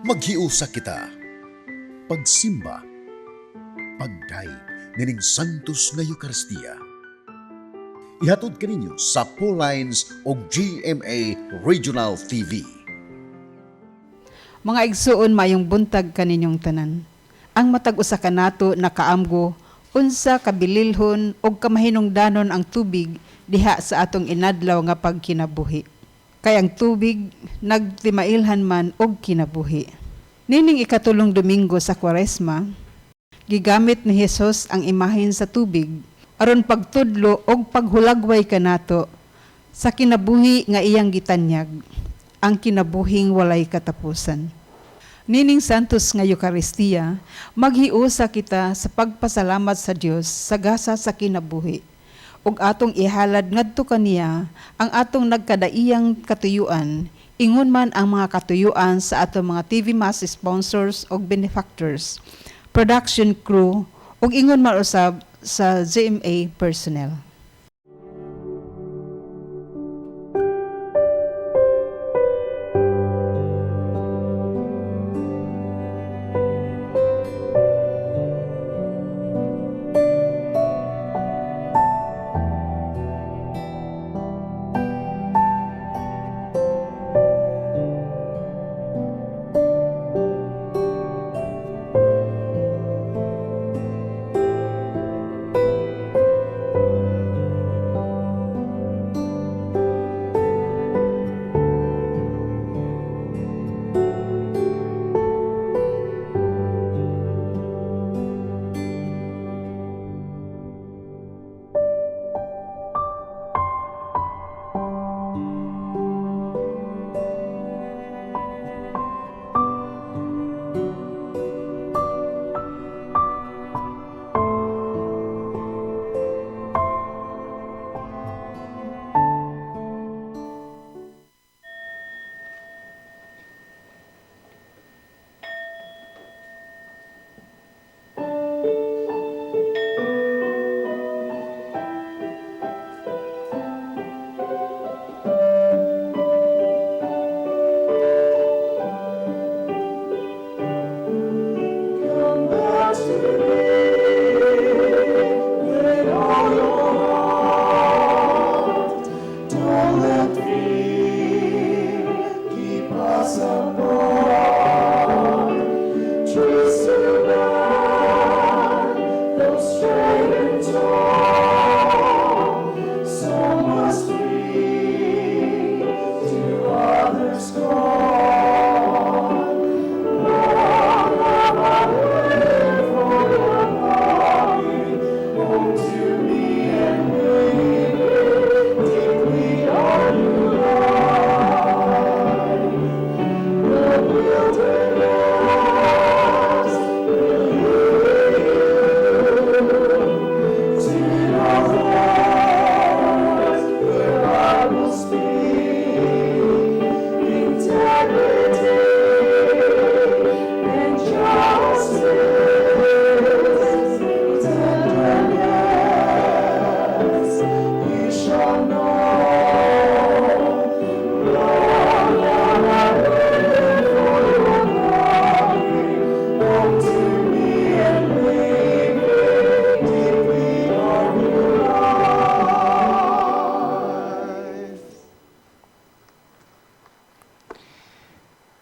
Maghiusa kita. Pagsimba. Pagdayeg nining Santos nga Eukaristiya. Ihatod kaninyo sa Lines o GMA Regional TV. Mga igsuon, mayong buntag kaninyong tanan. Ang matag usa kanato nakaamgo unsa kabililhon og kamahinungdanon ang tubig diha sa atong inadlaw nga pagkinabuhi. Kay ang tubig nagtimailhan man og kinabuhi. Nining ikatulong Domingo sa Kwaresma, gigamit ni Hesus ang imahen sa tubig aron pagtudlo og paghulagway kanato sa kinabuhi nga iyang gitanyag, ang kinabuhing walay katapusan. Nining Santos nga Eukaristiya, maghiusa kita sa pagpasalamat sa Dios sa gasa sa kinabuhi ug atong ihalad ngadto kaniya ang atong nagkadaiyang katuyuan, ingon man ang mga katuyuan sa atong mga TV Mass sponsors ug benefactors, production crew ug ingon man usab sa GMA personnel. Come back to me with all your heart. Don't let fear keep us apart. Trees to bear, though straight and tall, so must we to others call. Long have I waited for your coming home to me and weeping deeply are new life. The wilderness will hear you to the voice where I will speak integrity and justice, tenderness, you shall know. Long have I waited for your coming home to me and weeping deeply are new life.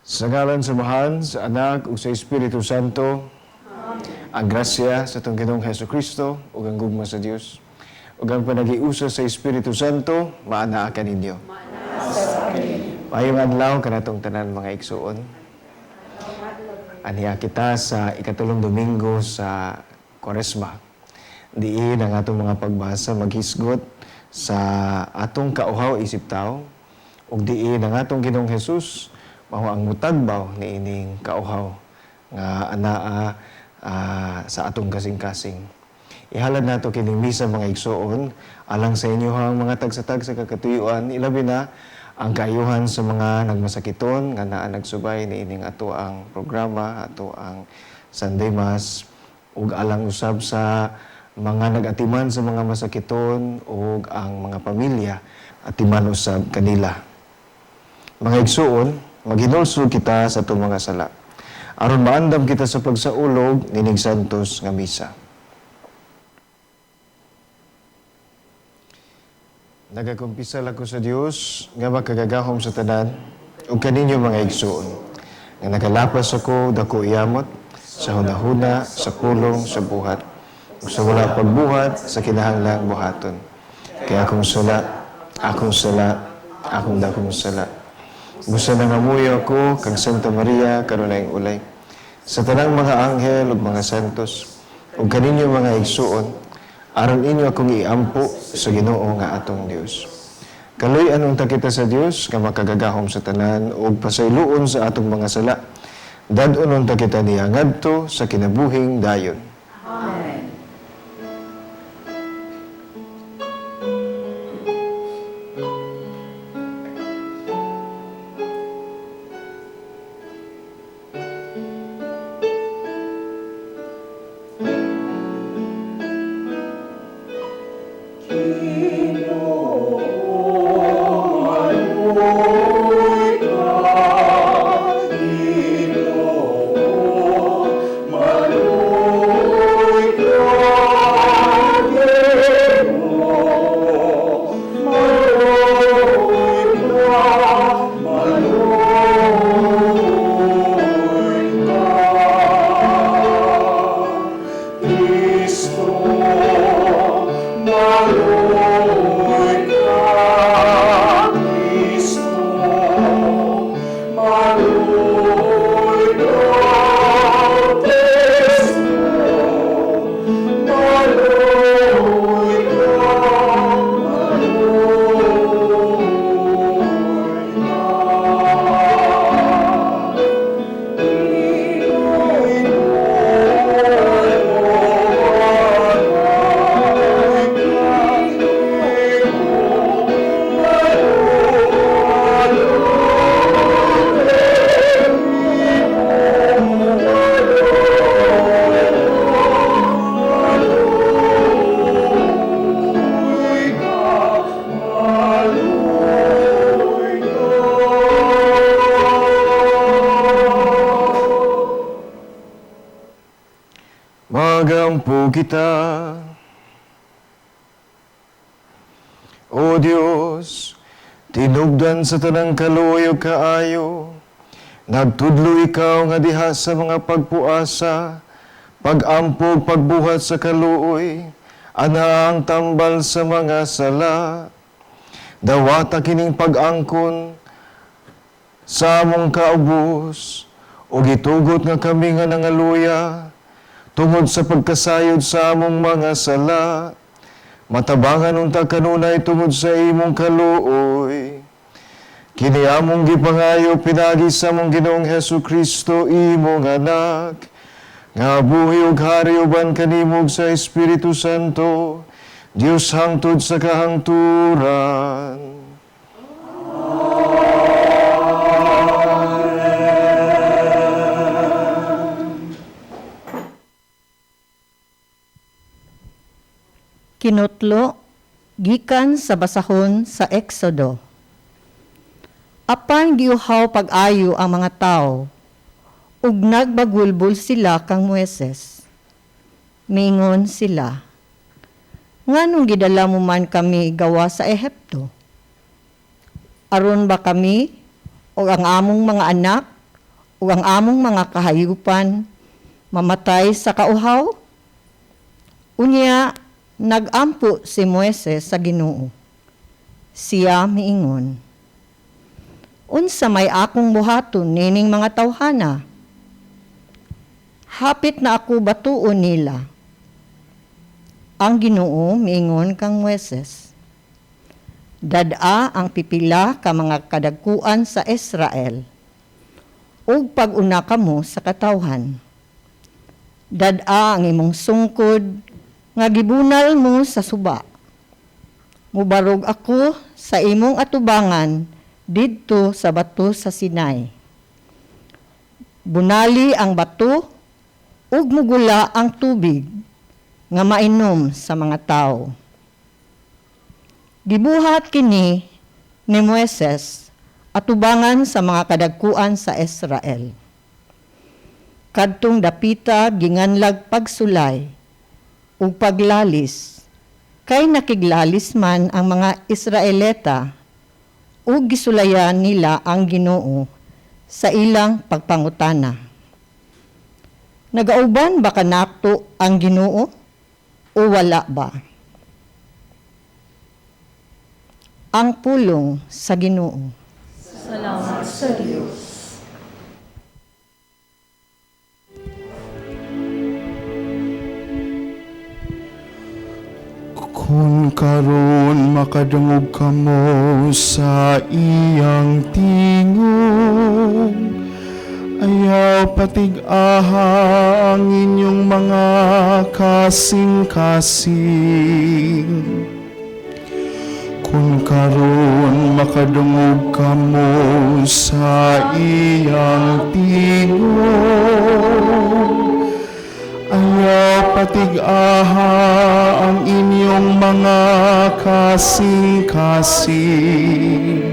Sa ngalan sa Amahan, sa Anak, ug sa Espiritu Santo. Ang grasya sa atong Ginoong Hesus Kristo ug ang gugma sa Dios ug ang panaghiusa sa Espiritu Santo maanaa kaninyo. Maayong adlaw kanatong tanan, mga igsuon. Aniya kita sa ikatulong Domingo sa Kwaresma. Diin ang atong mga pagbasa maghisgot sa atong kauhaw isip tao ug diin ang atong Ginoong Hesus mao ang mutagbaw niining kauhaw nga anaa sa atong kasing-kasing. Ihalad nato kining misa, mga igsuon, alang sa inyohang mga tagsa-tagsa ka katuyuan, ilabi na ang kaayuhan sa mga nagmasakiton nga naa nagsubay niining ato ang programa, ato ang Sunday Mass, ug alang usab sa mga nagatiman sa mga masakiton ug ang mga pamilya atiman usab kanila. Mga igsuon, maghinulsol kita sa atong mga sala. Aron maandam kita sa pagsaulog nining santos nga misa. Nagakumpisal ako sa Dios nga makagagahom sa tanan ug kaninyo mga igsoon nga nagalapas ako dako yamot sa hunahuna, sa pulong, sa buhat ug sa wala pagbuhat sa kinahanglang buhaton. Kay akong sala, akong sala, akong dakong sala. Busa nangamuyo ako kang Santa Maria kanunayng ulay, sa tanang mga anghel ug mga santos ug kaninyo mga igsuon, aron inyo akong iampo sa Ginoo nga atong Dios. Kaluy-an unta kita sa Dios nga makagagahom sa tanan ug pasayloon sa atong mga sala. Dad-on unta kita niya ngadto sa kinabuhing dayon. Amen. Magampo kita. O Dios, tinugdan sa tanang kaluoy ug kaayo, nagtudlo ikaw nga diha sa mga pagpuasa, pag-ampo ug pagbuhat sa kaluoy, ana ang tambal sa mga sala. Dawata kining pag-angkon sa among kaubos, ug itugot nga kami nga nangaluya, tungod sa pagkasayod sa among mga sala. Matabangan unta kanunay tungod sa imong kaluoy. Kini among gipangayo pinagi sa among Ginoong Hesus Kristo, imong anak, nga buhi ug hari uban kanimo sa Espiritu Santo, Dios hangtod sa kahangturan. Kinutlo gikan sa basahon sa Exodo. Apan giuhaw pag-ayo ang mga tao, ug nagbagulbol sila kang Moises. Mingon sila, nganong gidala mo man kami gawa sa Ehipto? Aron ba kami o ang among mga anak o ang among mga kahayupan mamatay sa kauhaw? Unya, nagampo si Moises sa Ginoo. Siya miingon, unsa may akong buhaton nining mga tawhana? Hapit na ako batuon nila. Ang Ginoo miingon kang Moises, dad-a ang pipila ka mga kadagkuan sa Israel, ug pag-una kamo sa katawhan. Dad-a ang imong sungkod nga gibunal mo sa suba. Mubarog ako sa imong atubangan didto sa bato sa Sinai. Bunali ang bato ug mugula ang tubig nga mainom sa mga tao. Gibuhat kini ni Moises atubangan sa mga kadagkuan sa Israel. Kadtong dapita ginganlag pagsulay ug paglalis, kay nakiglalis man ang mga Israelita ug gisulayan nila ang Ginoo sa ilang pagpangutana. Nagauban ba kanato ang Ginoo o wala ba? Ang pulong sa Ginoo. Salamat sa Dios. Kung karon makadungog kamo sa iyang tingog, ayaw patig-aha ang inyong mga kasing-kasing. Kung karon makadungog kamo sa iyang tingog, ayaw patig-aha ang inyong mga kasing-kasing.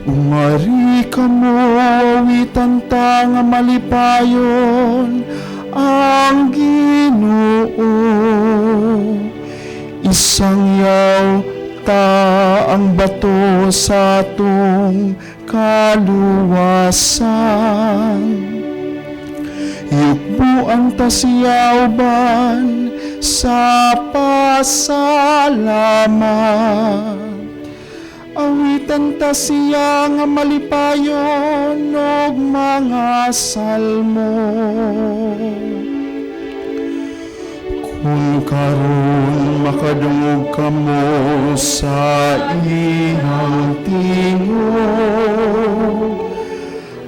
Umari kamo, awitan ta nga malipayon ang Ginoo. Isangyaw ta ang bato sa atong kaluwasan. Yukbuan ta siya uban sa pasalamat. Awitan ta siya nga malipayon og mga salmo. Kung karon makadungog kamo sa iyang tingog,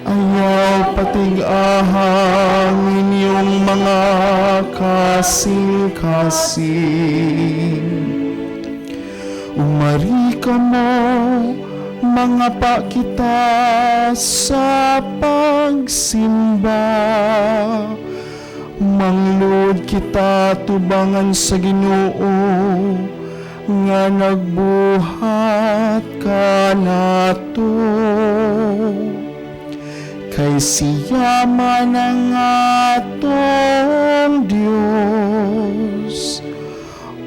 ayaw patig-aha ang inyong mga kasing-kasing. Umari kamo, mga pakita sa pagsimba. Manglod kita tubangan sa Ginoo nga nagbuhat kanato. Kay siya man ang atong Dios,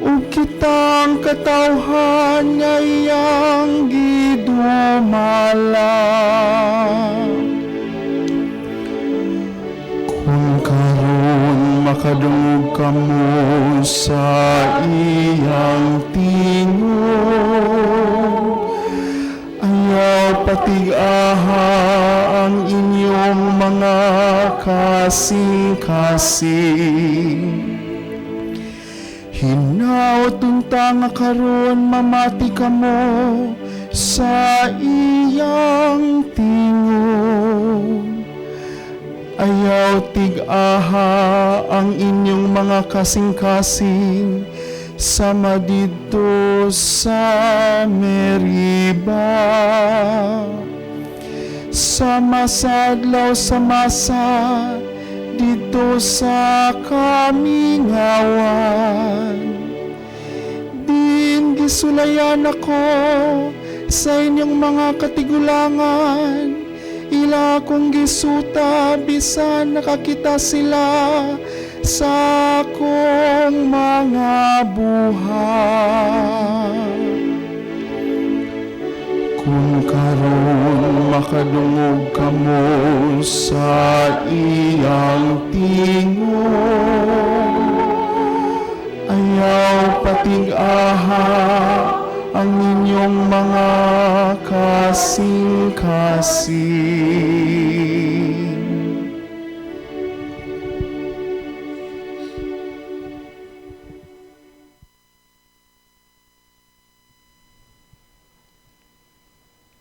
ug kitang katawhan nga iyang gidumala. Kung karon makadungog kamo sa iyang tingog, ayaw patig-aha ang inyong mga kasing-kasing. Hinaot unta nga karon mamati kamo sa iyang tingog. Ayaw tig-aha ang inyong mga kasing-kasing sama didto sa Meriba. Sama sa adlaw sa masa didto sa kamingawan. Din gisulayan ako sa inyong mga katigulangan, ila akong gisuta bisan nakakita sila sa akong mga buhat. Kung karon makadungog kamo sa iyang tingog, ayaw patig-aha ang inyong mga kasing-kasing.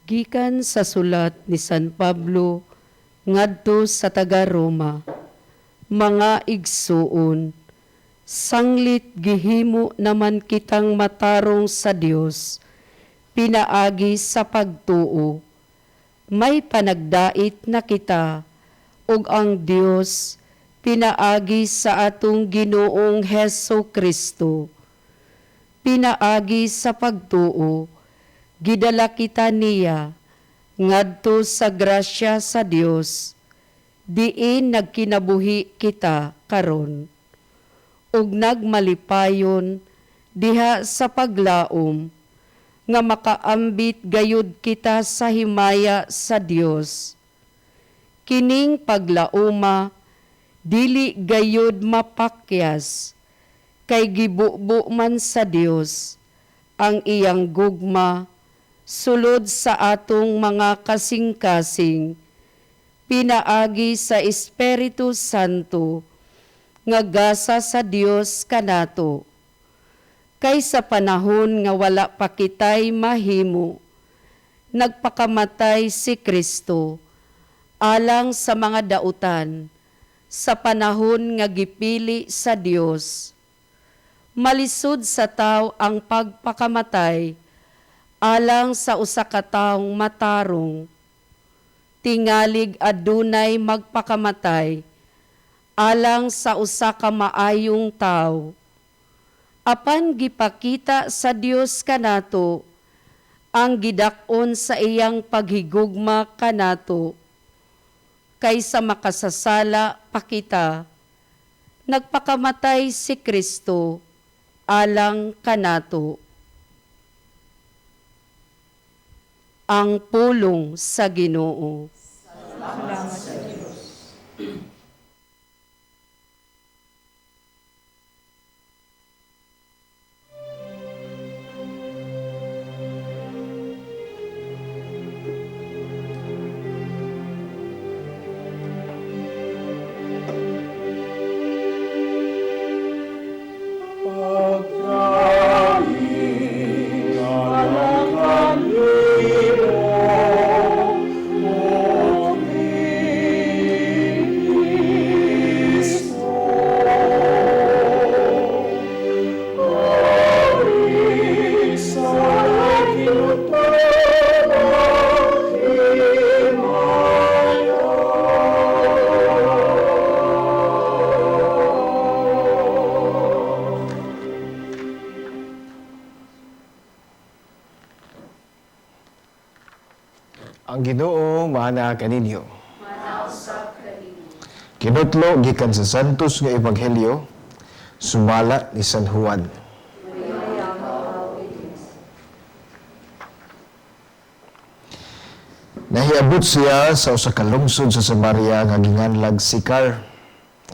Gikan sa sulat ni San Pablo ngadto sa taga-Roma, mga igsuon, sanglit gihimo naman kitang matarong sa Dios, pinaagi sa pagtuo. May panagdait na kita ug ang Dios pinaagi sa atong Ginoong Heso Kristo. Pinaagi sa pagtuo, gidala kita niya ngadto sa grasya sa Dios. Diin nagkinabuhi kita karon ug nagmalipayon diha sa paglaom nga makaambit gayud kita sa himaya sa Dios. Kining paglaoma dili gayud mapakyas kay gibubo man sa Dios ang iyang gugma sulod sa atong mga kasing-kasing pinaagi sa Espiritu Santo nga gasa sa Dios kanato. Kay sa panahon nga wala pa kitay mahimo, nagpakamatay si Kristo alang sa mga dautan sa panahon nga gipili sa Dios. Malisod sa tawo ang pagpakamatay alang sa usa ka taong matarong. Tingalig adunay magpakamatay alang sa usa ka maayong tawo. Apan gipakita sa Dios kanato ang gidak-on sa iyang paghigugma kanato. Kaysa makasasala pa kita, nagpakamatay si Kristo alang kanato. Ang pulong sa Ginoo. Salamat sa Diyos. Ang Ginoo maana kaninyo. Kinutlo gikan sa Santos nga Ebanghelyo sumala ni San Juan. Nahiabot siya sa usa ka lungsod sa Samaria nga ginganlag Sikar,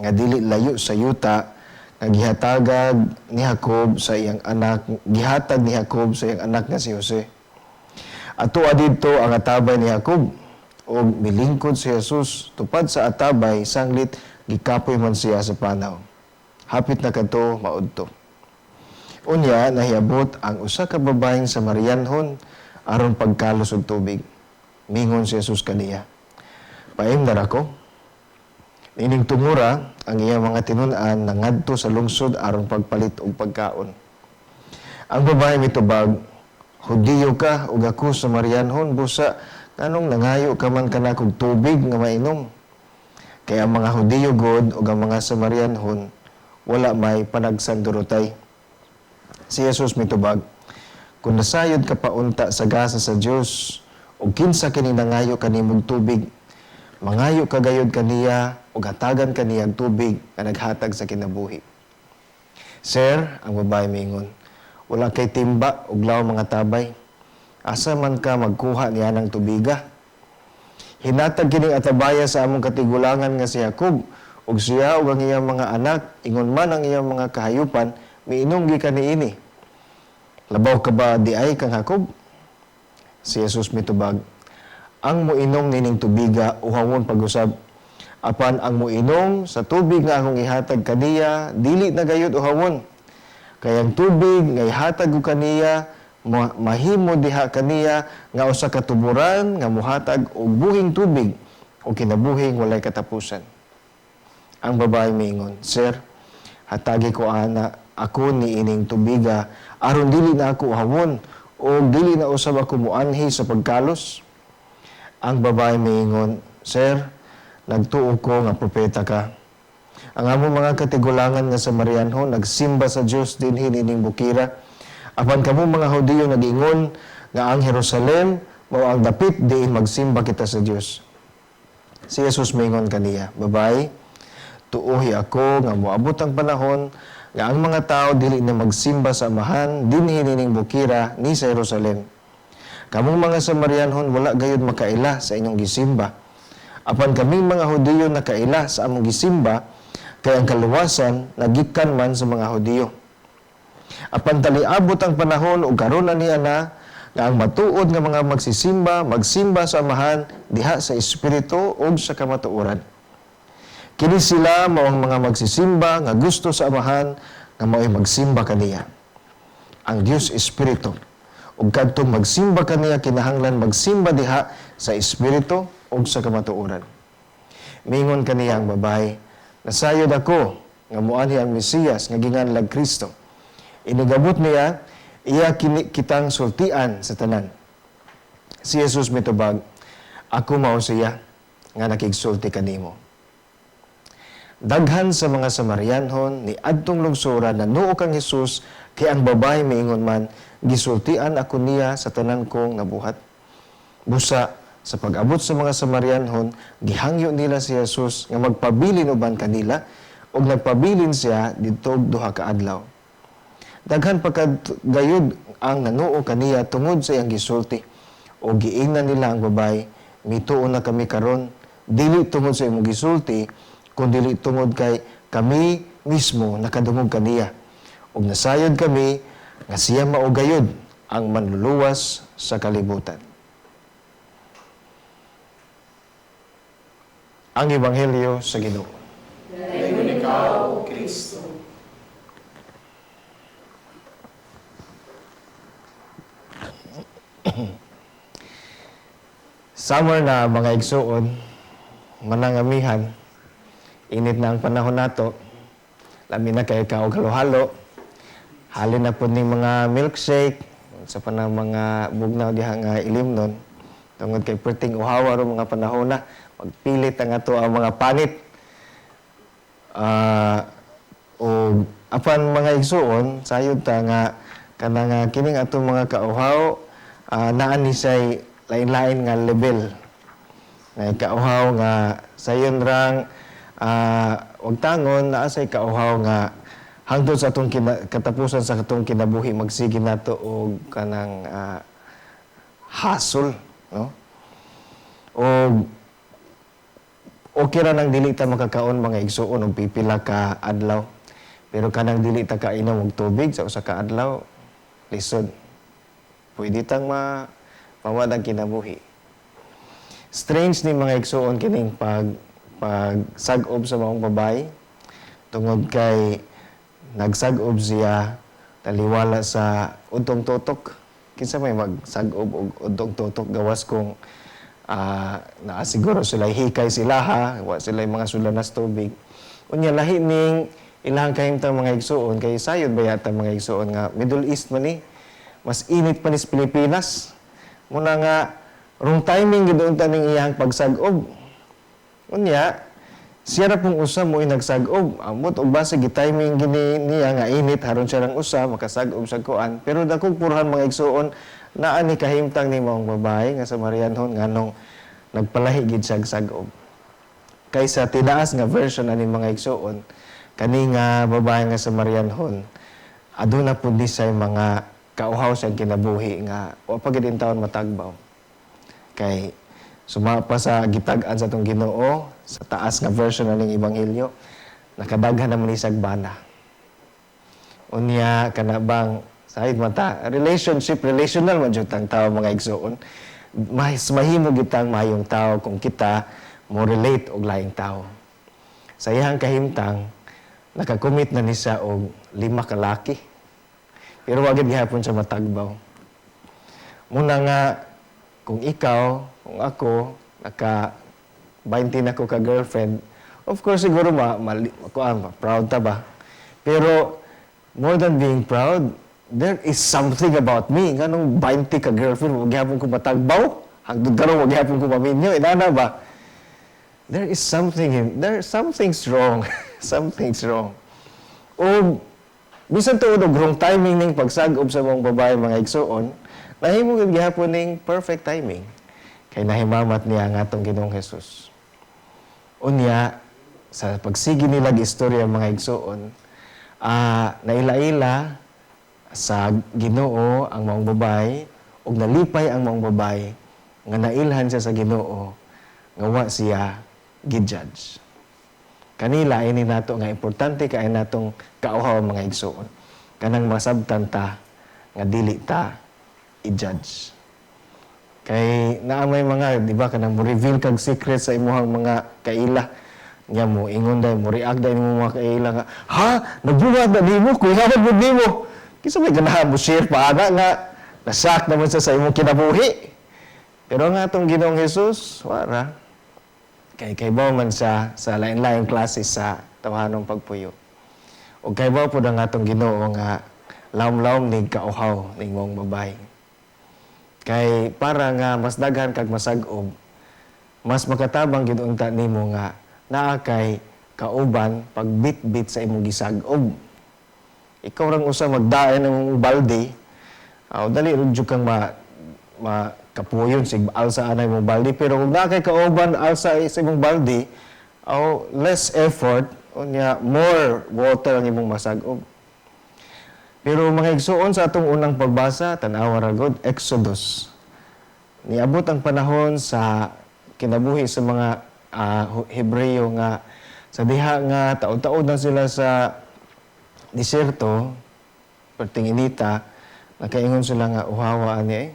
nga dili layo sa yuta nga gihatagag ni Jacob sa iyang anak, gihatag ni Jacob sa iyang anak nga si Jose. Atua didto ang atabay ni Jacob ug milingkod si Jesus tupad sa atabay sanglit gikapoy man siya sa panaw. Hapit na kadto maudto. Unya nahiabot ang usa ka babaeng Samarianhon aron pagkalos og tubig. Mingon si Jesus kaniya, "Paimnar ako." Niining tungura ang iyang mga tinun-an nangadto sa lungsod aron pagpalit og pagkaon. Ang babae mitubag, "Hudiyo ka ug ako Samarianhon, busa nganong nangayo ka man kanakog tubig nga mainom?" Kay ang mga Hudiyo god ug ang mga Samarianhon wala may panagsandurotay. Si Jesus mitubag, "Kung nasayod ka paunta sa gasa sa Dios ug kinsa kini nangayo kanimog tubig, mangayo ka gayod kaniya ug hatagan kaniya og tubig nga naghatag sa kinabuhi." "Sir," ang babae miingon, "wala kay timba ug law mga tabay. Asa man ka magkuha niya ng tubiga? Hinatag kining atabaya sa among katigulangan nga si Jacob, ug siya ug ang iyang mga anak, ingon man ang iyang mga kahayupan, miinom gikan niini. Labaw ka ba di ay kang Jacob?" Si Jesus mitubag, "Ang moinom nining tubiga uhawon pag-usab. Apan ang moinom sa tubig nga akong ihatag kaniya, dili na gayud uhawon. Kay ang tubig nga ihatag ko kaniya, mahimo diha kaniya nga usa ka tuburan nga mohatag og buhing tubig o kinabuhing walay katapusan." Ang babae miingon, "Sir, hatagi ko ana ako niining tubiga aron dili na ako uhawon o dili na usab ako moanhi sa pagkalos." Ang babae miingon, "Sir, nagtuo ko nga propeta ka. Ang among mga katigulangan nga Samarianhon nagsimba sa Dios dinhi niining bukira. Apan kamo mga Hudiyo nag-ingon nga ang Jerusalem mao ang dapit diin magsimba kita sa Dios." Si Jesus mingon kaniya, "Babaye, tuohi ako nga moabot ang panahon nga ang mga tao dili na magsimba sa Amahan dinhi nining bukira ni sa Jerusalem. Kamong mga Samarianhon wala gayud makaila sa inyong gisimba. Apan kaming mga Hudiyo nakaila sa among gisimba, kay ang kaluwasan nagikan man sa mga Hudiyo. Apan taliabot ang panahon ug karon na niya na nga ang matuod nga mga magsisimba magsimba sa Amahan diha sa espiritu ug sa kamatuoran. Kini sila mao ang mga magsisimba nga gusto sa Amahan nga mao'y magsimba kaniya. Ang Dios espiritu, ug kadtong magsimba kaniya kinahanglan magsimba diha sa espiritu ug sa kamatuoran." Mingon kaniya ang babae, "Nasayod ako nga moanhi ang Mesiyas nga ginganlag Kristo. Inigabot niya, iya kini kitang sultian sa tanan." Si Jesus mitubag, "Ako mao siya nga nakigsulti kanimo." Daghan sa mga Samarianhon ni adtong lungsura nanuo kang Jesus kay ang babae miingon man, "Gisultian ako niya sa tanan kong nabuhat." Busa sa pag-abot sa mga Samarianhon, gihangyo nila si Jesus nga magpabilin uban kanila, ug nagpabilin siya didto 2 ka adlaw. Daghan pa gayud ang nanuo kaniya tungod sa iyang gisulti. O giingnan nila ang babae, "Mituo na kami karon, dili tungod sa imong gisulti, kundi tungod kay kami mismo nakadungog kaniya. Ug nasayod kami nga siya mao gayud ang manluluwas sa kalibutan." Ang Ebanghelyo sa Ginoo. Dayon ikaw, Kristo. Summer na mga igsuon, manangamihan, init na ang panahon nato, lami na kay ka og halo-halo, halin na po ni mga milkshake, sa panang mga bugnaw diha nga ilim nun, tungod kay perting uhawa ro mga panahon na, magpilit ang ato ang mga panit. O apan mga igsuon, sayod ta nga kanang kining atong mga kauhaw, naa ni say lain-lain nga level. Na kauhaw nga sayon rang wag tangon, naa say kauhaw nga hangtod sa atong katapusan sa atong kinabuhi magsige nato og kanang hasol, no? Og okay ra nang dili ta makakaon mga igsuon og pipila ka adlaw, pero kanang dili ta kainom og tubig sa usa ka adlaw, lisod. Pwede tang mawad ang kinabuhi. Strange ni mga igsuon kining pagsag-ob sa maong babae, tungod kay nagsag-ob siya taliwala sa udtong tutok. Kinsa may magsag-ob og udtong tutok gawas kung naa siguro sila hikay sila ha, wa sila mga sulanas tubig. Unya lahi ning ilahang kahimtang mga igsuon kay sayod ba yata mga igsuon nga Middle East man ni, mas init pa ni sa Pilipinas. Muna nga wrong timing gid unta ning iyang pagsag-ob. Unya siya ra pong usa mo nagsag-ob. Amot og base gi-timing gini niya nga init haron siya rang usa makasag-ob sa kuan. Pero dakog purhan mga igsuon naa ni kahimtang ni maong babae nga Samarianhon nganong nagpalahi gid siya sag-ob. Kaysa tinaas nga version ani mga igsuon, kani nga babae nga Samarianhon aduna pud ni say mga kauhaw siyang kinabuhi nga wa pa gid intawon matagbaw. Kay suma pa sa gitag-an sa atong Ginoo sa taas nga version aning ebanghelyo, nakadaghan naman ni siyag bana. Unya kana bang sayod mata relationship, relational man jud tang tao mga igsuon. Mas mahimo gyud tang maayong tao kung kita mo relate og laing tao. Sa iyang kahimtang nakakomit na ni siya og 5 ka laki. Pero wa gid gihapon siya matagbaw. Muna nga kung ikaw, kung ako, naka 20 na ko ka girlfriend, of course siguro proud ta ba? Pero more than being proud, there is something about me. Nganong 20 ka girlfriend, wa gihapon ko matagbaw? Hangtod karon wa gihapon ko maminyo, inana ba? There is something in, there something's wrong. Something's wrong. O bisan tuod og wrong timing ning pagsag-ob sa mong babae mga igsuon, nahimo gid gihapon ning perfect timing. Kay nahimamat niya ang atong Ginoong Hesus. Unya, sa pagsigi nila istorya, mga igsuon, naila-ila sa Ginoo ang maong babay ug nalipay ang maong babay nga nailhan siya sa Ginoo nga wa siya gi-judge. Kanila ini nato nga importante kay natong kauhaw, mga igsuon. Kanang masabtan ta nga dili ta i-judge. Kay naa may mga, di ba, kanang mo reveal kag secret sa imuhang mga kaila. Nya mo ingon day, mo react day nimo mga kaila nga, "Ha, nagbuhat na nimo, kuyawan mo nimo." Kinsa may ganahan mo share pa ana nga nasak naman siya sa imong kinabuhi? Pero nga atong Ginoong Hesus, wara. Kay kaybaw man siya sa lain-laing klase sa tawhanong pagpuyo. O kaybaw po ang atong Ginoo nga lawom-lawom ning kauhaw ning maong babay. Kay para nga mas daghan kag masag-ob, mas makatabang gid unta nimo nga naa kay kauban pagbitbit sa imong gisag-ob. Ikaw rang usa magdaen ng balde, aw dali ra jud kang ma makapuyon sig alsa anay imong balde, pero kung naa kay kauban alsa sa imong balde, aw less effort, unya more water ang imong masag-ob. Pero mga igsuon, sa atong unang pagbasa, tan-awa ra gud, Exodus. Niabot ang panahon sa kinabuhi sa mga Hebreo nga sa diha nga taon-taon na sila sa disyerto, perting inita, nakaingon sila nga uhawa ani eh.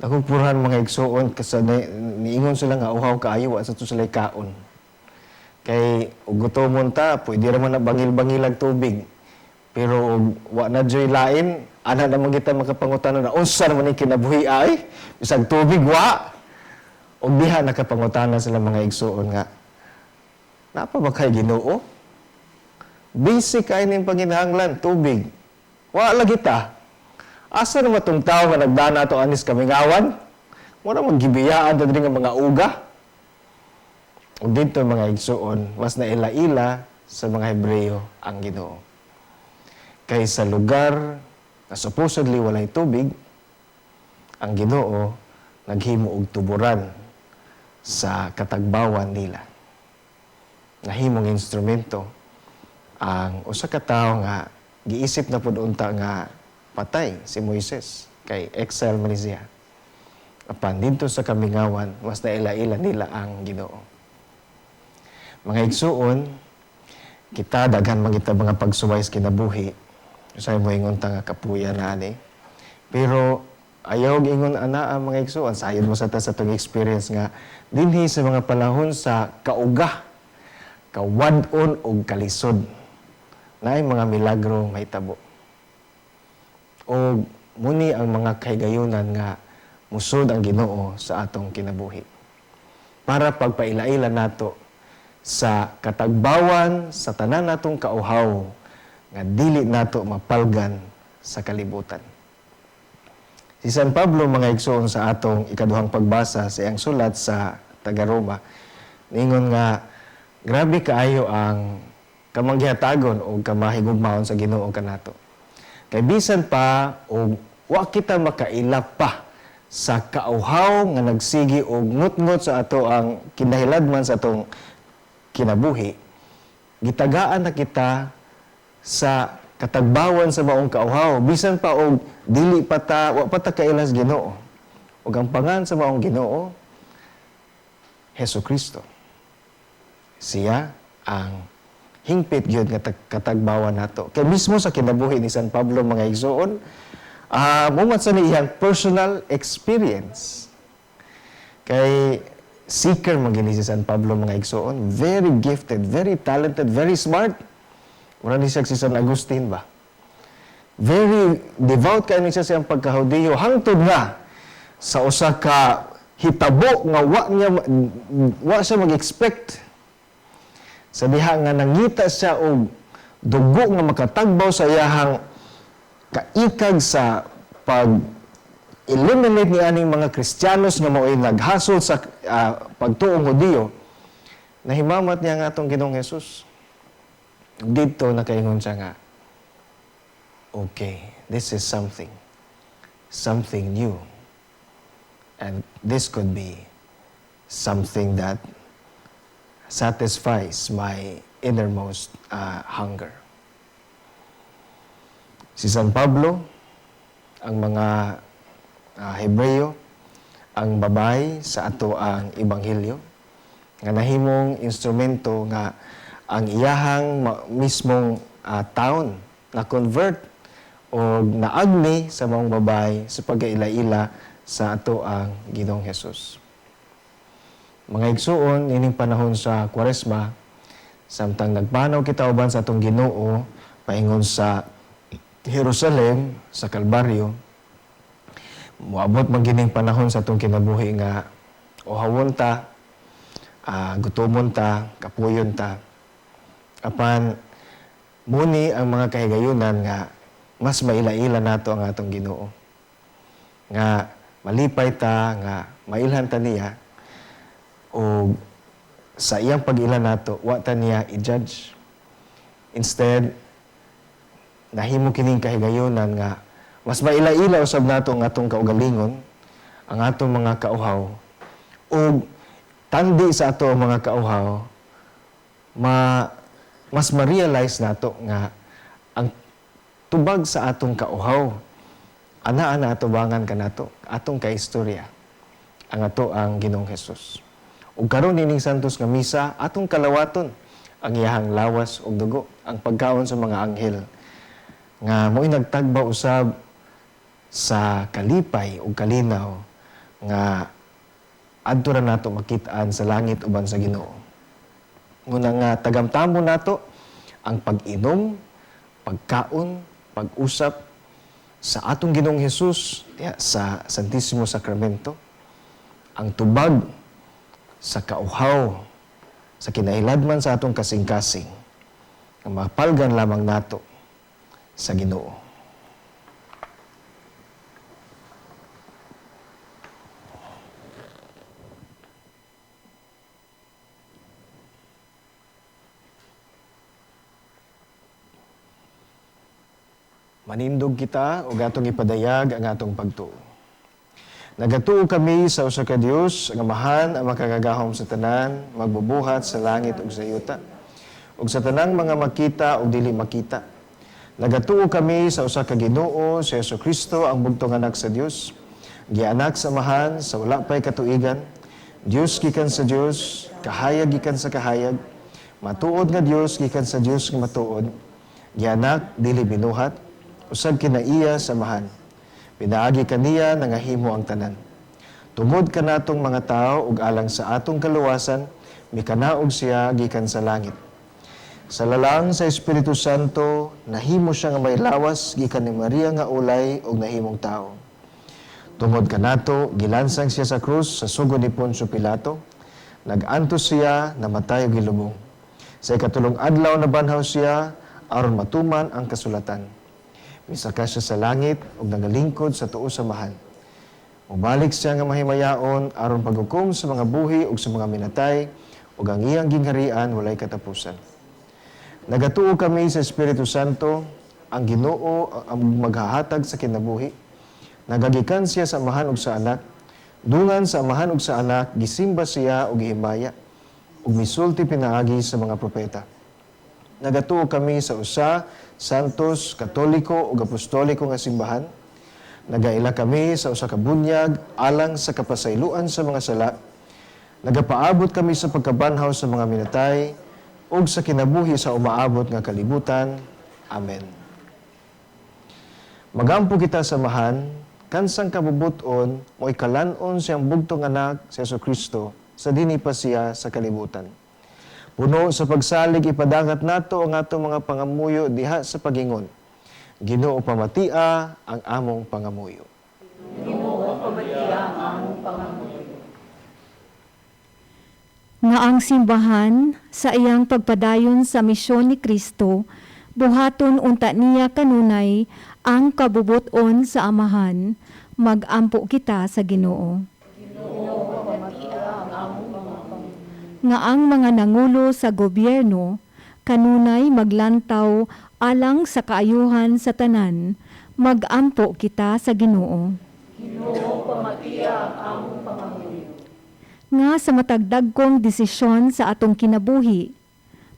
Nakupurahan, mga igsuon, kasi niingon sila nga uhaw kaayo, wa sa to sila kaon. Kay ug gutomon ta, pwede ra man na bangil-bangilag tubig. Pero og wa na joy lain, ana naman kita makapangutana na unsa naman ni kinabuhi ay, bisag tubig wa. Og diha nakapangutana sila, mga igsuon, nga napa ba kay Ginoo? Basic kay ning panginahanglan, tubig. Wa lagi ta. Asa naman tong tao nga nagdana to anis kamingawan? Mura maggibiyaan ta diri nga mga uga. Ug dito, mga igsuon, mas naila-ila sa mga Hebreo ang Ginoo. Kay sa lugar na supposedly walay tubig, ang Ginoo naghimo og tuburan sa katagbawan nila. Nahimong instrumento ang usa ka tawo nga giisip na pud unta nga patay, si Moises, kay exile man ni siya. Apan didto sa kamingawan, mas naila-ila nila ang Ginoo. Mga igsuon, kita daghan man kita mga pagsuway sa kinabuhi. Usahay mo ingon ta nga kapuya na ani. Pero ayaw ingon ana ang mga igsuon, sayod mo sa ta sa atong experience nga dinhi sa mga panahon sa kauga, kawad-on og kalisod, naay mga milagro mahitabo. O muni ang mga kahigayunan nga musod ang Ginoo sa atong kinabuhi. Para pagpaila-ila nato sa katagbawan sa tanan natong kauhaw nga dili nato mapalgan sa kalibutan. Si San Pablo, mga igsoon, sa atong ikaduhang pagbasa sa iyang sulat sa taga-Roma, ningon nga grabe kaayo ang kamanggihatagon o kamahigugmaon sa Ginoo kanato. Kay bisan pa og wa kita makaila pa sa kauhaw nga nagsigi og ngut-ngut sa ato ang kinahiladman sa atong kinabuhi, gitagaan na kita sa katagbawan sa maong kauhaw bisan pa og dili pa ta, wa pa ta kaila sa Ginoo. Ug ang pangan sa maong Ginoo, Hesus Kristo. Siya ang hingpit gyud nga katagbawan nato. Kay mismo sa kinabuhi ni San Pablo, mga igsoon, mumat sa ni iyang personal experience. Kay seeker man gini si San Pablo, mga igsoon, very gifted, very talented, very smart. Mura ni siya si San Agustin ba? Very devout kay ni siya sa iyang pagkahudiyo hangtod nga sa usa ka hitabo nga wa siya mag-expect, sa diha nga nangita siya og dugo nga makatagbaw sa iyahang kaikag sa pag eliminate ni aning mga Kristiyanos nga mao'y naghasol sa pagtuong Hudiyo. Nahimamat niya nga atong Ginoong Hesus. Dito nakaingon siya nga, "Okay, this is something something new and this could be something that satisfies my innermost hunger. Si San Pablo, ang mga Hebreo, ang babay sa ato ang Ebanghelyo, nga nahimong instrumento nga ang iyahang mismong taon na convert o naagni sa maong babay sa pagkaila-ila sa ato ang Ginoong Hesus. Mga igsuon, ining panahon sa Kwaresma, samtang nagpanaw kita uban sa atong Ginoo paingon sa Jerusalem, sa Kalbaryo, moabot man gining panahon sa atong kinabuhi nga uhawon ta, gutomon ta, kapuyon ta. Apan muni ang mga kahigayunan nga mas maila-ila nato ang atong Ginoo. Nga malipay ta, nga mailhan ta niya, o sa iyang pag-ila nato, wa ta niya i-judge. Instead, nahimo kining kahigayunan nga mas maila-ila usab nato ang atong kaugalingon, ang atong mga kauhaw, ug tandi sa ato ang mga kauhaw, mas ma-realize nato nga ang tubag sa atong kauhaw, ana-ana atubangan kanato, atong kaistorya, ang ato ang Ginoong Hesus. Ug karon nining Santos nga misa, atong kalawaton ang iyahang lawas ug dugo, ang pagkaon sa mga anghel nga mo'y nagtagba usab sa kalipay ug kalinaw nga adto ra nato makit-an sa langit uban sa Ginoo. Nguna nga tagamtamo nato ang pag-inom, pagkaon, pag-usap sa atong Ginoong Hesus diha sa Santisimo Sacramento, ang tubag sa kauhaw, sa kinahiladman sa atong kasing-kasing, ang mapalgan lamang nato sa Ginoo. Manindog kita ug atong ipadayag ang atong pagtuo. Nagatuo kami sa usa ka Dios, ang Amahan, ang makagagahom sa tanan, magbubuhat sa langit ug sa yuta, ug sa tanang mga makita ug dili makita. Nagatuo kami sa usa ka Ginoo, si Jesucristo, ang bugtong anak sa Dios, gianak sa Amahan sa wala pay katuigan, Dios gikan sa Dios, kahayag gikan sa kahayag, matuod nga Dios gikan sa Dios nga matuod, gianak dili binuhat, usab kinaiya sa Amahan. Pinaagi kaniya nangahimo ang tanan. Tungod kanatong mga tao ug alang sa atong kaluwasan, mikanaog siya gikan sa langit. Sa lalang sa Espiritu Santo, nahimo siya nga may lawas gikan ni Maria nga ulay ug nahimong tao. Tungod kanato, gilansang siya sa krus sa sugod ni Poncio Pilato. Nag-antos siya, namatay ug gilubong. Sa ikatulong adlaw nabanhaw siya aron matuman ang kasulatan. Misaka siya sa langit ug nagalingkod sa tuo sa Amahan. Mobalik siya nga mahimayaon aron paghukom sa mga buhi ug sa mga minatay, ug ang iyang gingharian walay katapusan. Nagatuo kami sa Espiritu Santo, ang Ginoo ang maghahatag sa kinabuhi. Nagagikan siya sa Amahan ug sa Anak. Dungan sa Amahan ug sa Anak, gisimba siya ug gihimaya, ug misulti pinaagi sa mga propeta. Nagatuo kami sa usa, Santos, Katoliko ug Apostoliko nga simbahan. Nagaila kami sa usa ka bunyag alang sa kapasayloan sa mga sala. Nagapaabot kami sa pagkabanhaw sa mga minatay ug sa kinabuhi sa umaabot nga kalibutan. Amen. Magampo kita sa Amahan, kansang kabubuton mo'y kalan-on siyang bugtong anak si Jesucristo sa dinhi pa siya sa kalibutan. Puno sa pagsalig, ipadangat nato ang atong mga pangamuyo diha sa pagingon. Ginoo, pamatia ang among pangamuyo. Ginoo, pamatia ang among pangamuyo. Nga ang simbahan sa iyang pagpadayon sa misyon ni Kristo, buhaton unta niya kanunay ang kabubuton sa Amahan. Magampo kita sa Ginoo. Nga ang mga nangulo sa gobyerno kanunay maglantaw alang sa kaayuhan sa tanan. Magampo kita sa Ginoo. Ginoo, pamatia ang among pangamuyo. Nga sa matag dagkong desisyon sa atong kinabuhi,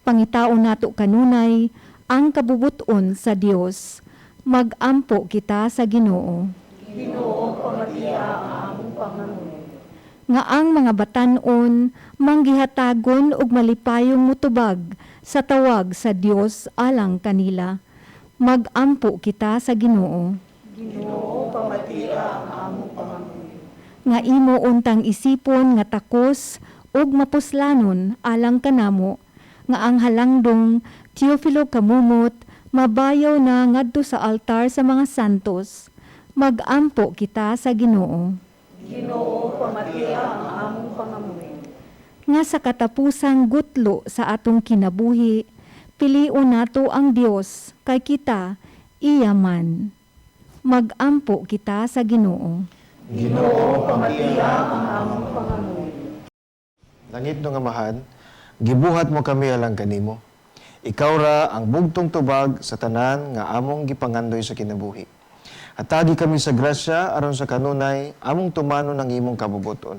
pangitaon nato kanunay ang kabubuton sa Dios. Magampo kita sa Ginoo. Ginoo, pamatia ang among pangamuyo. Nga ang mga batan-on manggihatagon og malipayong mutubag sa tawag sa Dios alang kanila. Magampo kita sa Ginoo. Ginoo, pamatia ang among pangamuyo. Nga imo untang isipon nga takos ug mapuslanon alang kanamo nga ang halangdong Teofilo Camomot mabayaw na ngadto sa altar sa mga santos. Magampo kita sa Ginoo. Ginoo, pamatia ang among pangamuyo. Nga sa katapusang gutlo sa atong kinabuhi, pilion nato ang Dios kay kita iya man. Magampo kita sa Ginoo. Ginoo, Pamatia ang among pangamuyo. Langit no nga Amahan, gibuhat mo kami alang kanimo. Ikaw ra ang bugtong tubag sa tanan nga among gipangandoy sa kinabuhi. Hatagi kami sa grasya aron sa kanunay among tumanon ang imong kabubuton.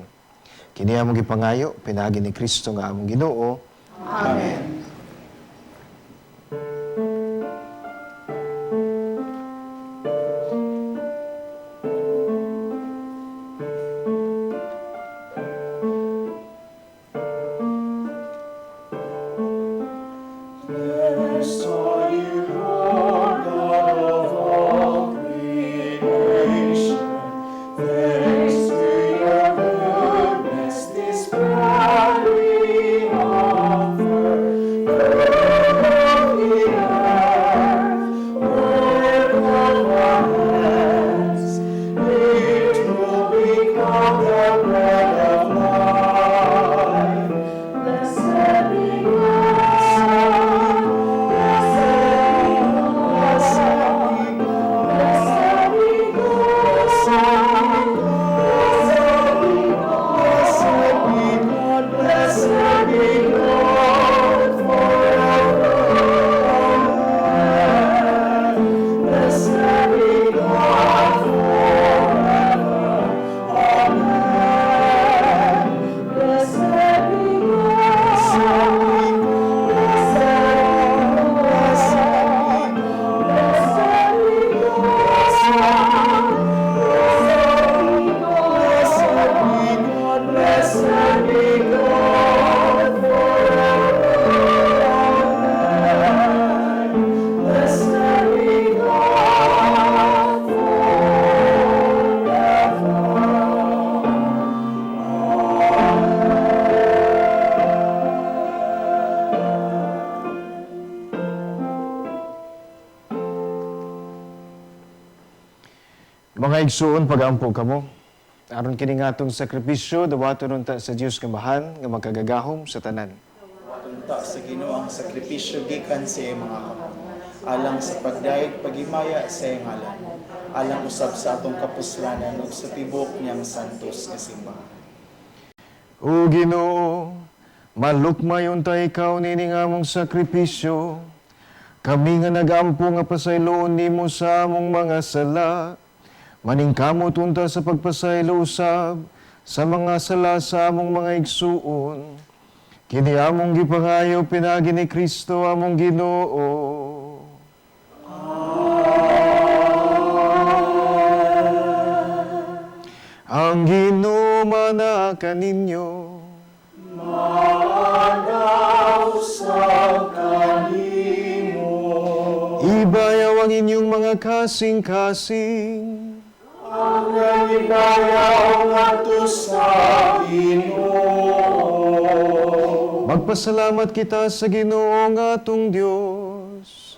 Kini among gipangayo pinaagi ni Kristo nga among Ginoo. Amen. Blessed are you, Lord God of all creation. Thanks to your goodness, this bread we offer. Fruit of the earth, work of our hands, it will become the bread of life. Blessed be God, blessed be God, blessed be God, blessed be God, blessed be God forever. Amen. Blessed be God forever. Amen. Blessed be God. Blessed be God. Blessed be God. Blessed be God forever. Amen. Blessed be God forever. Mga igsuon, pagampo kamo. Aron kini nga atong sakripisyo, dawaton unta sa Dios nga Amahan nga makagagahom sa tanan. Unta sa Ginoo ang sakripisyo gikan sa iyang mga kamot, alang sa pagdayeg paghimaya sa iyang ngalan, alang usab sa atong kapuslanan ug sa tibuok niyang santos nga simbahan. O Ginoo, malukmay unta ikaw nining among sakripisyo. Kami nga nagampo nga pasayloon nimo sa among mga sala. Maningkamot unta sa pagpasaylo usab sa mga sala sa among mga igsuon. Kini among gipangayo pinaagi ni Kristo among Ginoo. Ang Ginoo mana kaninyo. Usab kanimo. Ibayaw ang inyong mga kasing-kasing. Ang ibayaw ngadto sa Ginoo. Magpasalamat kita sa Ginoo nga atong Dios.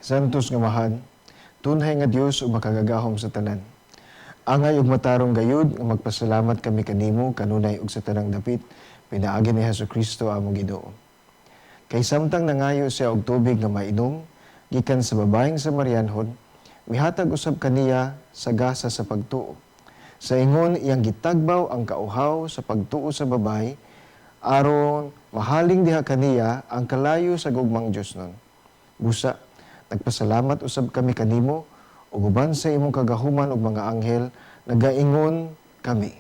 Santos nga Amahan, tunhay nga Dios ug makagagahom sa tanan. Angay ug matarong gayud nga magpasalamat kami kanimo kanunay ug sa tanang dapit pinaagi ni Hesus Kristo among Ginoo. Kay samtang nangayo siya og tubig nga mainom gikan sa babaeng Samarianhon, mihatag usab kaniya sa gasa sa pagtuo. Sa ingon iyang gitagbaw ang kauhaw sa pagtuo sa babae aron mahaling diha kaniya ang kalayo sa gugmang Dios nun. Busa, nagpasalamat usab kami kanimo Ug uban sa imong kagahuman ug mga anghel, nagaingon kami.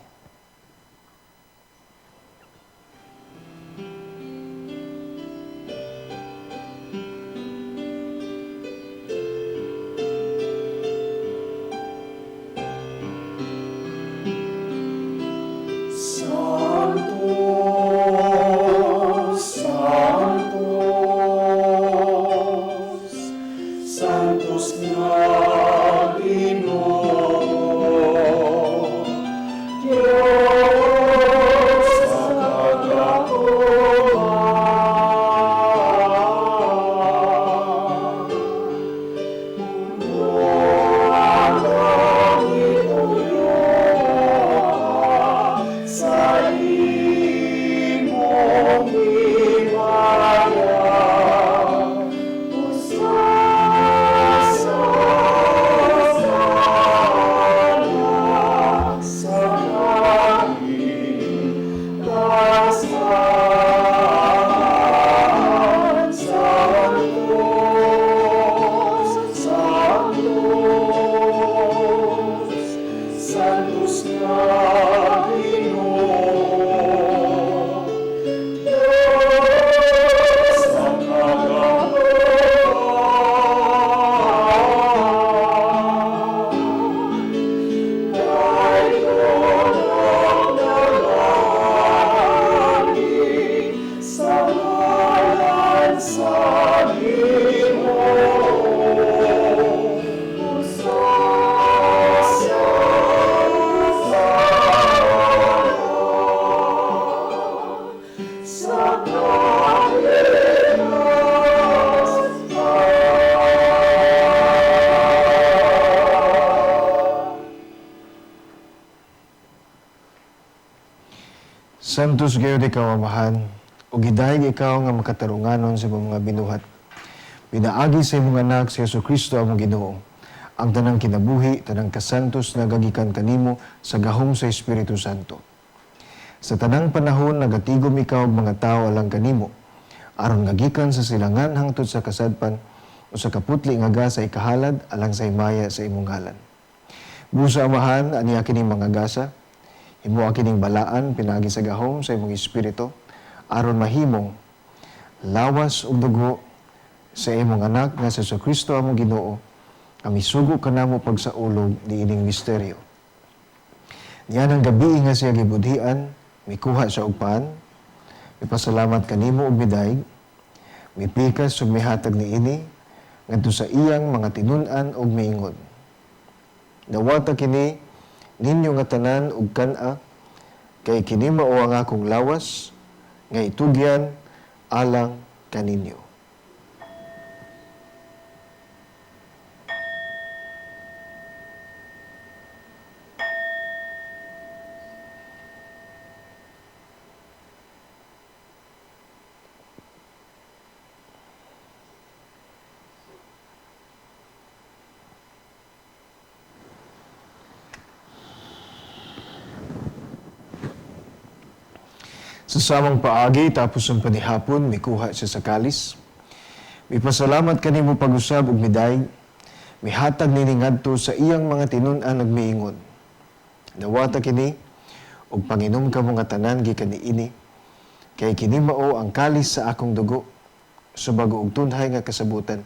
Santos gayud ikaw, Amahan, ug gidayeg ikaw nga makatarunganon sa imong mga binuhat. Pinaagi sa imong anak si Hesukristo among Ginoo. Ang tanang kinabuhi, tanang kasantos nagagikan kanimo sa gahom sa Espiritu Santo. Sa tanang panahon nagatigom ikaw og mga tawo alang kanimo, aron nga gikan sa silangan hangtod sa kasadpan o sa kaputli nga gasa ikahalad alang sa himaya sa imong ngalan. Busa Amahan, aniya kining mga gasa, himoa kining balaan pinaagi sa gahom sa imong Espiritu, aron mahimong lawas ug dugo sa imong anak nga si Hesukristo among Ginoo, nga misugo kanamo pagsaulog niining misteryo. Niya ng gabi nga siya gibudhian, mikuha siya og pan, mipasalamat kanimo og midayeg, mipikas ug mihatag niini ngadto sa iyang mga tinun-an og miingon. Dawata kini ninyo nga tanan og kan-a, kay kini mao ang akong lawas nga itugyan alang kaninyo. Sa samang paagi, tapos ang panihapon, mikuha siya sa kalis. Mipasalamat kanimo pag-usab ug midayeg, mihatag nini ngadto sa iyang mga tinun-an ug miingon. Dawata kini ug panginom kamo nga tanan gikan niini, kay kini mao ang kalis sa akong dugo, sa bago og tunhay nga kasabutan.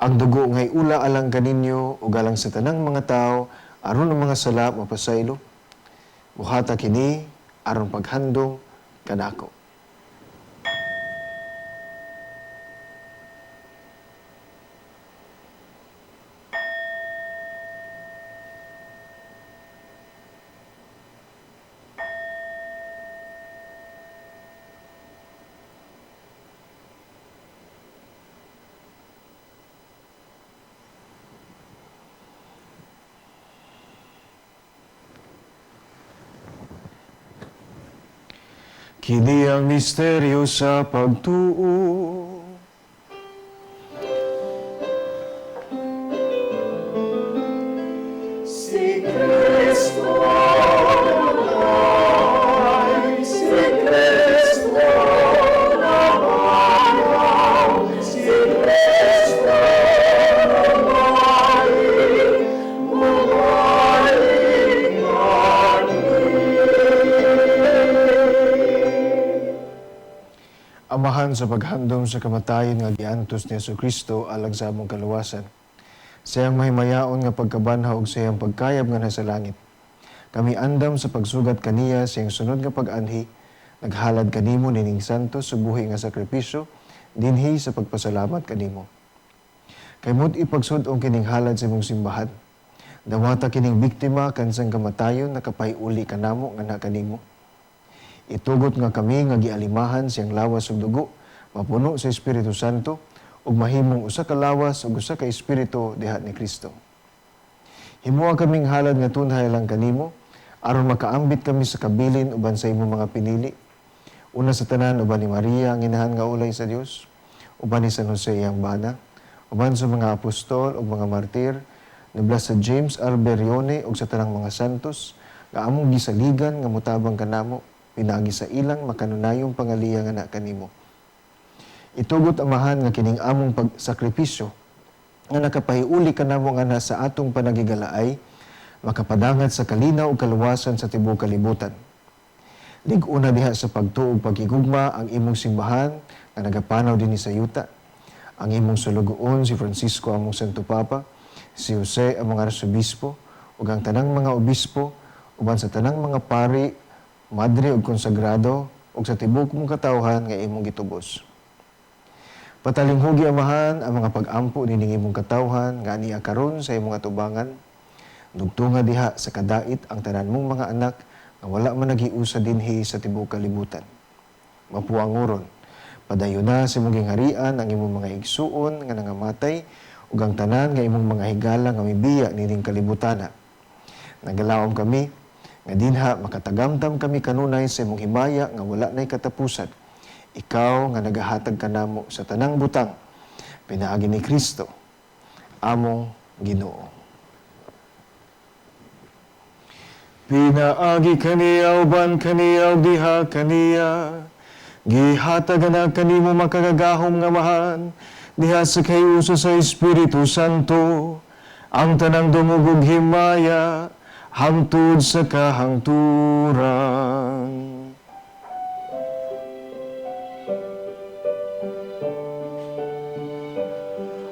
Ang dugo ngay ula alang kaninyo ug alang sa tanang mga tawo aron ang mga sala mapasaylo. Buhata kini aron paghandong kanako. Kini ang misteryo sa pagtuo. Si Kristo nabuhay, si Kristo nabangaw, si Kristo nabuhay, Amahan, sa paghandom sa kamatayon nga giantos ni Kristo alang sa among kaluwasan, sa iyang mahimayaon nga pagkabanhaw ug sa iyang pagkayab nga nasa langit, kami andam sa pagsugat kaniya sa iyang sunod nga pag-anhi, naghalad kanimo nining santos ug buhi nga sakripisyo dinhi sa pagpasalamat kanimo. Kay mo't ipagsud-ong kining halad sa imong simbahan. Dawata kining biktima kansang kamatayon nakapahiuli kanamo nga na kanimo. Itugot nga kami nga gialimahan siyang lawas ug dugo, mapuno sa Espiritu Santo, ug mahimong usa ka lawas ug usa ka espiritu diha ni Kristo. Himoa kaming halad nga tunhay lang kanimo, aron makaambit kami sa kabilin uban sa imong mga pinili. Una sa tanan uban ni Maria ang inahan nga ulay sa Dios, uban ni San Jose iyang bana, uban sa mga apostol ug mga martir, ni Blessed James Alberione ug sa tanang mga santos nga among gisaligan nga motabang kanamo pinaagi sa ilang makanunayong pangaliya nga na kanimo. Itugot, Amahan, nga kining among pagsakripisyo nga nakapahiuli kanamo nga na sa atong panagigalaay makapadangat sa kalinaw ug kaluwasan sa tibuok kalibutan. Lig-una diha sa pagtuo ug pagkigugma ang imong simbahan nga nagapanaw dinhi sa yuta, ang imong sulugoon si Francisco among Santo Papa, si Jose among Arsobispo, ug ang tanang mga obispo, uban sa tanang mga pari, madre ug konsagrado, ug sa tibuok mong katawhan nga imong gitubos. Patalinghugi, Amahan, ang mga pag-ampo nining imong katawhan nga ania karon sa imong atubangan. Dugtunga diha sa kadait ang tanan mong mga anak nga wala man naghiusa dinhi sa tibuok kalibutan. Mapuanguron, padayon na sa imong gingharian ang imong mga igsuon nga nangamatay ug ang tanan nga imong mga higala nga mibiya nining kalibutana. Nagalaom kami nga dinha makatagamtam kami kanunay sa imong himaya nga wala nay katapusan. Ikaw nga nagahatag kanamo sa tanang butang, pinaagi ni Kristo, among Ginoo. Pinaagi kaniya uban kaniya ug diha kaniya, gihatag na kanimo makagagahom nga Amahan, diha sa kahiusa sa Espiritu Santo, ang tanang dungog ug himaya, hangtod sa kahangturan.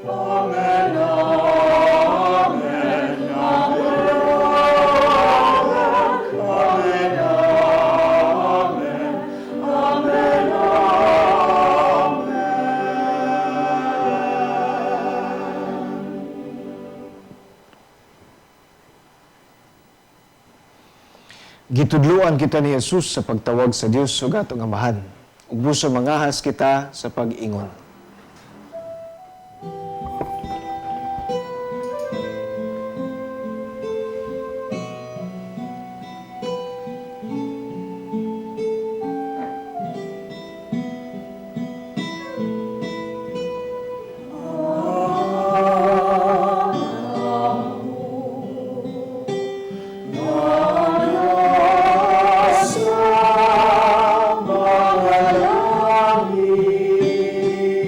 Amen, amen, amen, amen, amen, amen, amen. Gitudluan kita ni Jesus sa pagtawag sa Dios ug atong Amahan. Ug busa mangahas kita sa pag-ingon. Sa mga langit.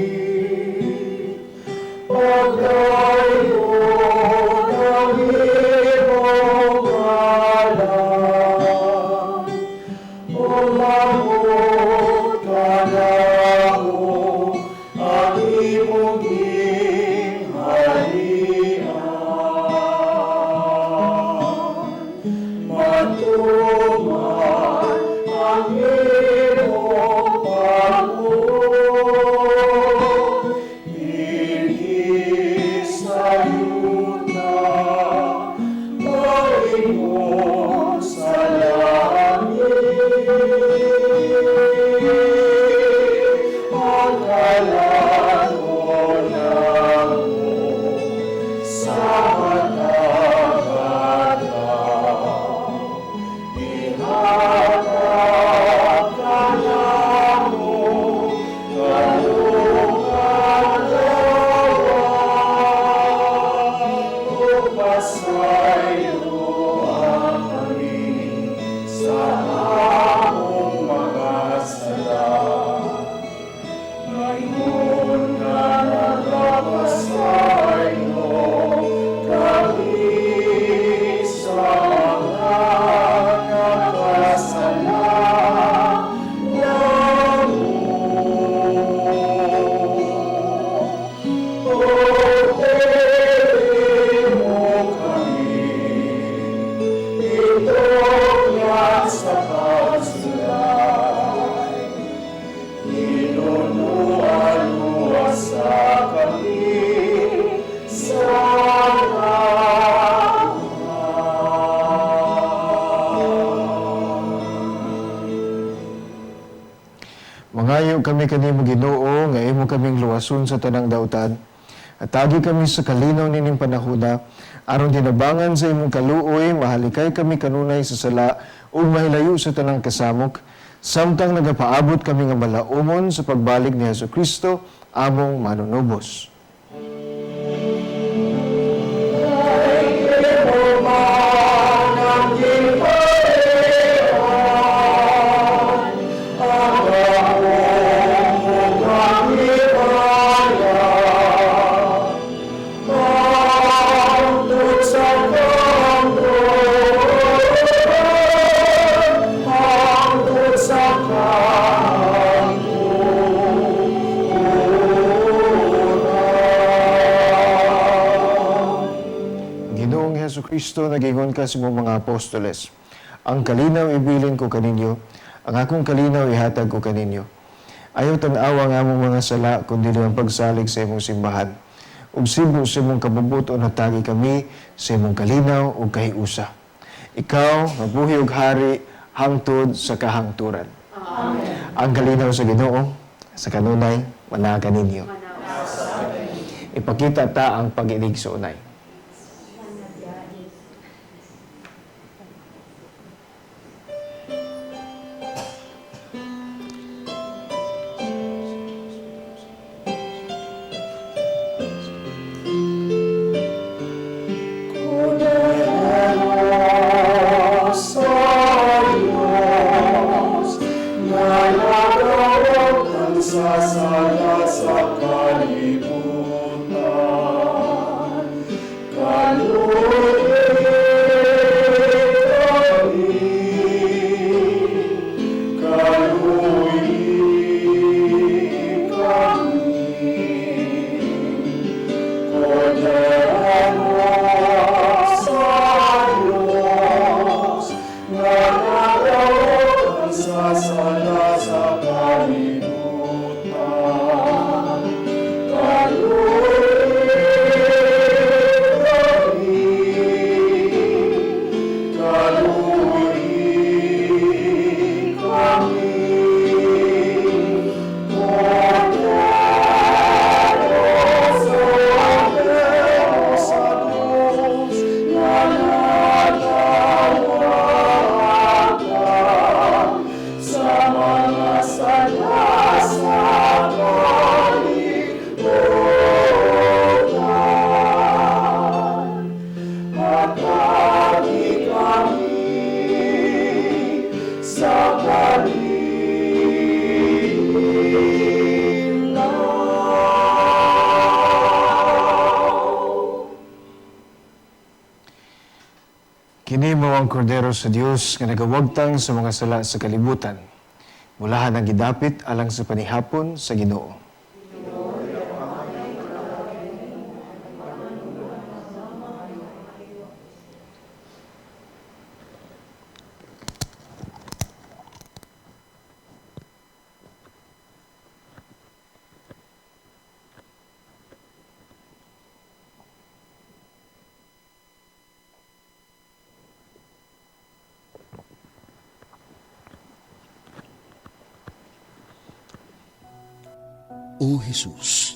Mangayo kami kanimo Ginoo nga imo kaming luwason sa tanang dautan. At tagi kami sa kalinaw nining panahona aron tinabangan sa imong kaluoy mahalikay kami kanunay sa sala ug mahilayo sa tanang kasamok samtang nagapaabot kami nga malaumon sa pagbalik ni Hesus Kristo among manunubos. Ginoong Hesus Kristo, nagingon ka sa imong mga apostoles. Ang kalinaw ibilin ko kaninyo, ang akong kalinaw ihatag ko kaninyo. Ayaw tan-awa ang among mga sala, kundi ang pagsalig sa imong simbahan. Ug sibo sa imong kabubuton hatagi kami sa imong kalinaw ug kahiusa. Ikaw, mabuhi ug hari, hangtod sa kahangturan. Amen. Ang kalinaw sa Ginoo, sa kanunay, manaa kaninyo. Ipakita ta ang pag-inig sa unay. Kini mao ang kordero sa Dios nga nagawagtang sa mga sala sa kalibutan. Mulahan ang gidapit alang sa panihapon sa Ginoo. O Jesus,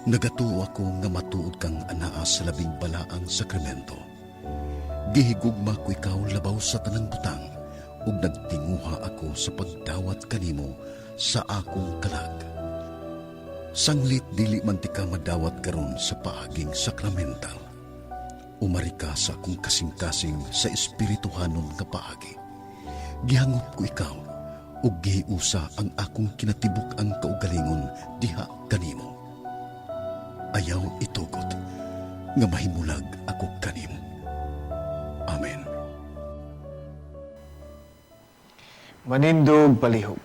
nagatuo ako nga matuod kang anaa sa labing balaang sakramento. Gihigugma ko ikaw labaw sa tanang butang ug nagtinguha ako sa pagdawat kanimo sa akong kalag. Sanglit dili man ti ka madawat karon sa paaging sakramental. Umari ka sa akong kasing-kasing sa espirituhanon nga paagi. Gihangop ko ikaw ug gihiusa ang akong kinatibuk-ang kaugalingon diha kanimo. Ayaw itugot nga mahimulag ako kanimo. Amen. Manindog palihog.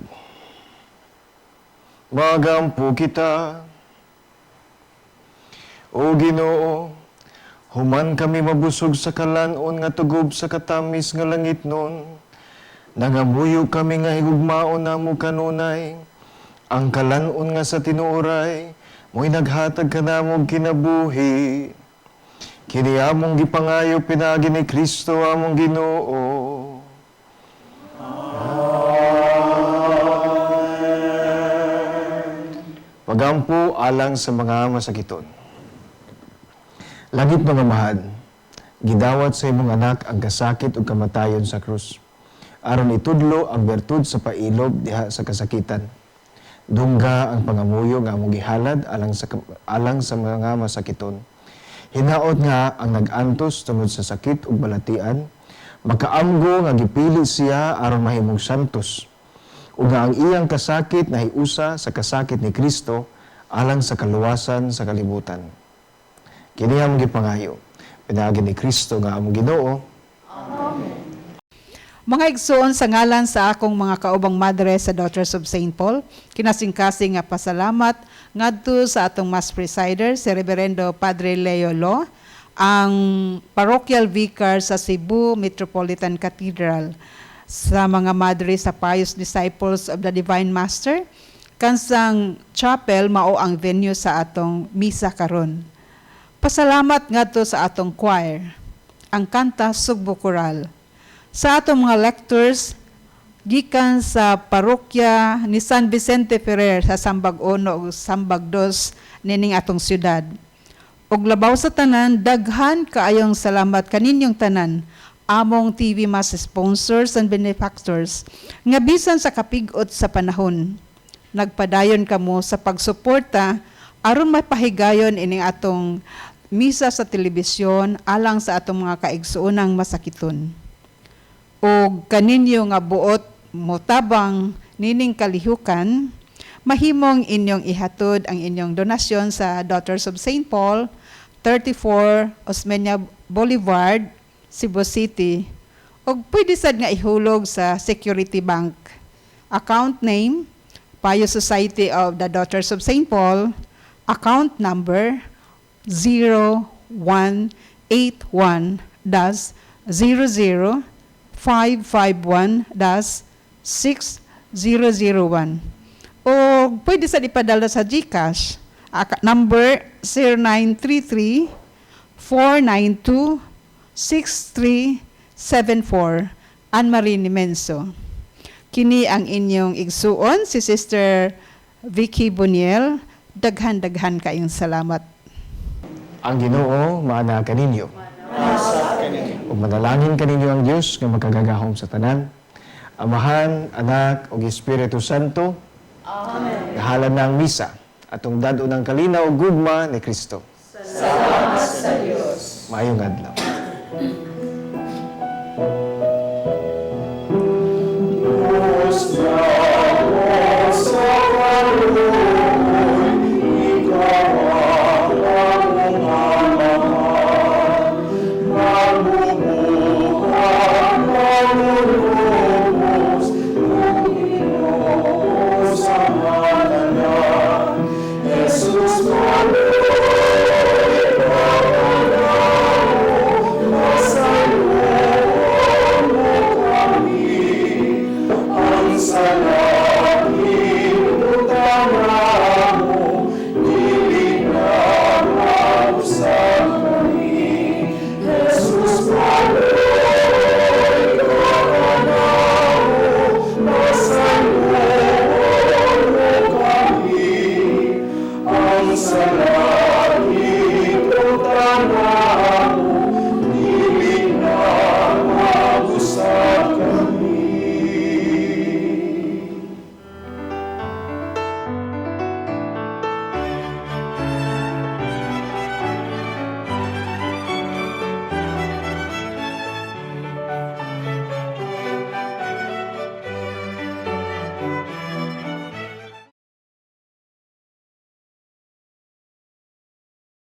Magampo kita. O Ginoo, human kami mabusog sa kalan-on nga tugob sa katamis nga langit nun. Nangamuyo kami nga higugmaon namo kanunay. Ang kalan-on nga sa tinuoray, mo'y naghatag kanamo kinabuhi. Kini among gipangayo pinaagi ni Kristo among Ginoo. Amen. Pagampo alang sa mga masakiton. Langit nga Amahan, gidawat sa imong anak ang kasakit ug kamatayon sa krus aron itudlo ang bertud sa pailob diha sa kasakitan. Dungga ang pangamuyo nga among gihalad alang sa mga masakiton. Hinaot nga ang nag-antos tungod sa sakit ug balatian, makaamgo nga gipili siya aron mahimong santos ug nga ang iyang kasakit nahiusa sa kasakit ni Kristo alang sa kaluwasan sa kalibutan. Kini among gipangayo pinaagi ni Kristo nga among Ginoo. Mga igsoon, sa ngalan sa akong mga kaubang madre sa Daughters of St. Paul, kinasingkasing nga pasalamat ngadto sa atong Mass Presider, si Reverendo Padre Leo Lo, ang parochial vicar sa Cebu Metropolitan Cathedral, sa mga madre sa Pious Disciples of the Divine Master, kansang chapel mao ang venue sa atong misa karon. Pasalamat ngadto sa atong choir, ang Kanta Sugbo Choral. Sa atong mga lectors, gikan sa parokya ni San Vicente Ferrer sa Sambag 1 ug Sambag 2 nining atong syudad. Ug labaw sa tanan, daghan kaayong salamat kaninyong tanan, among TV Mass sponsors and benefactors, nga bisan sa kapigot sa panahon, nagpadayon kamo sa pagsuporta aron mapahigayon ining atong misa sa telebisyon alang sa atong mga kaigsuonang masakiton. O kaninyo nga buot motabang nining kalihukan, mahimong inyong ihatod ang inyong donasyon sa Daughters of St. Paul, 34 Osmeña Boulevard, Cebu City. O pwede sad nga ihulog sa Security Bank. Account name, Pious Society of the Daughters of St. Paul, account number 0181-00551-6001. O pwede sa ipadala sa GCash, number 0933 492 6374, Anne-Marie Nimenso. Kini ang inyong igsuon, si Sister Vicky Buniel. Daghan-daghan kayong salamat. Ang Ginoo maana kaninyo. Ug manalangin kaninyo ang Dios nga makagagahom sa tanan, Amahan, Anak ug Espiritu Santo. Amen. Gahalan na ang misa atong dad-on ang kalinaw ug gugma ni Kristo. Salamat sa Dios. Maayong adlaw.